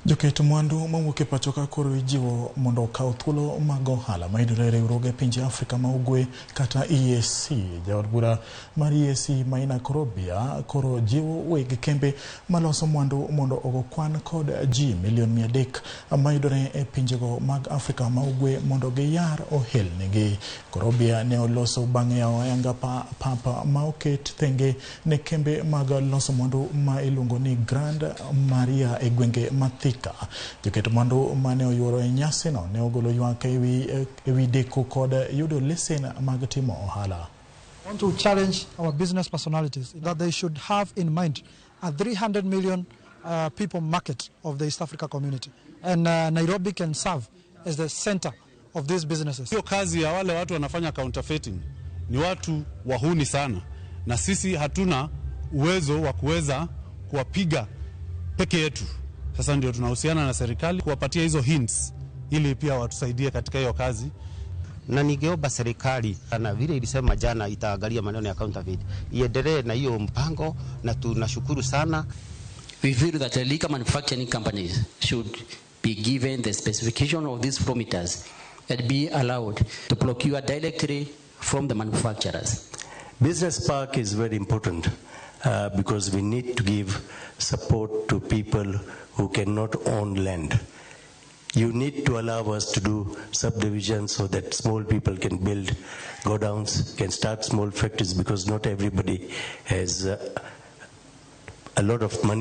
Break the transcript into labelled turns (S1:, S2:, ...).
S1: Joket mwandu mawuok e pacho ka koro ijiwo mondo okaw thuolo mag ohala mayudore e riwruoge pinje Afrika ma Ugwe kata EAC. Jaod bura mar EAC Maina Karobia koro jiwo weg kembe maloso mwandu mondo ogo kwan kod ji milion 300 mayudore e pinjego mag Afrika ma Ugwe mondo giyar ohelnigi. Karobia ne oloso bang' yawo ayanga pap ma oket thenge ne kembe mag loso mwandu ma iluongo ni Grand Maria e gwenge ma Thika. Joket mwandu mane oyuoro e nyasino ne ogolo ywak ewi deko kod yudo lesen mag timo ohala.
S2: I want to challenge our business personalities that they should have in mind a 300 million people market of the East Africa community. And Nairobi can serve as the center of these businesses.
S3: Hiyo kazi ya wale watu wanafanya counterfeiting ni watu wahuni sana, na sisi hatuna uwezo wa kuweza kuwapiga peke yetu. Sasa ndio tunahusiana na serikali kuwapatia hizo hints ili pia watusaidie katika hiyo kazi.
S4: Na ningeomba serikali na vile ilisema jana itaangalia maneno ya counterfeit iendelee na hiyo mpango, na tunashukuru sana.
S5: We feel that the liquor manufacturing companies should be given the specification of these flow meters and be allowed to procure directly from the manufacturers.
S6: Business park is very important because we need to give support to people who cannot own land. You need to allow us to do subdivisions so that small people can build godowns, can start small factories, because not everybody has a lot of money.